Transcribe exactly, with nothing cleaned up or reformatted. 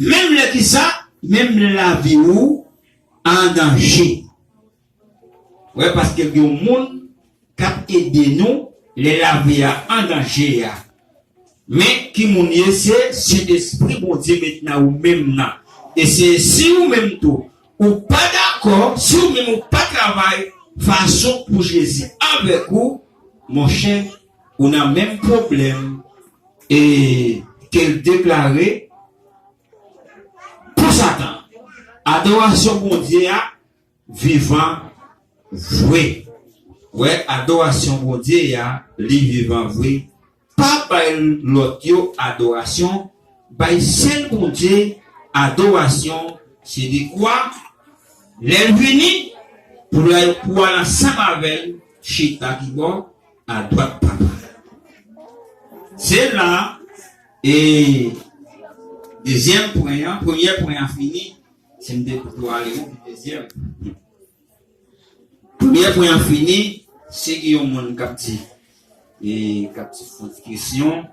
Menm lè kisa? Menm lè lavi ou an danje. Wè, paske gen yon moun k ap ede nou lè lavi a an danje a. Men ki moun ye? Se Sentespri Bondye met nan ou menm nan. E se si ou menm tou, ou pa dakò, si ou menm ou pa travay fason pou Jezi avèk ou, monchè, ou nan menm pwoblèm e ke l deklare pou Satan. Adorasyon Bondye a vivan vre. Wè, adorasyon Bondye a, li vivan vre. Pa bay lòt yo adorasyon, bay sèl Bondye adorasyon. Se dekwa lè l vini pou l, pou w al ansanm avè l, chita kibò, adwat Papa. Se la, e dezyèm pwen an, premyè pwen an fini, si m te tou ale, wi, dezyèm. Premyè pwen an fini, si gen yon moun k ap di, e k ap di fon ti kesyon,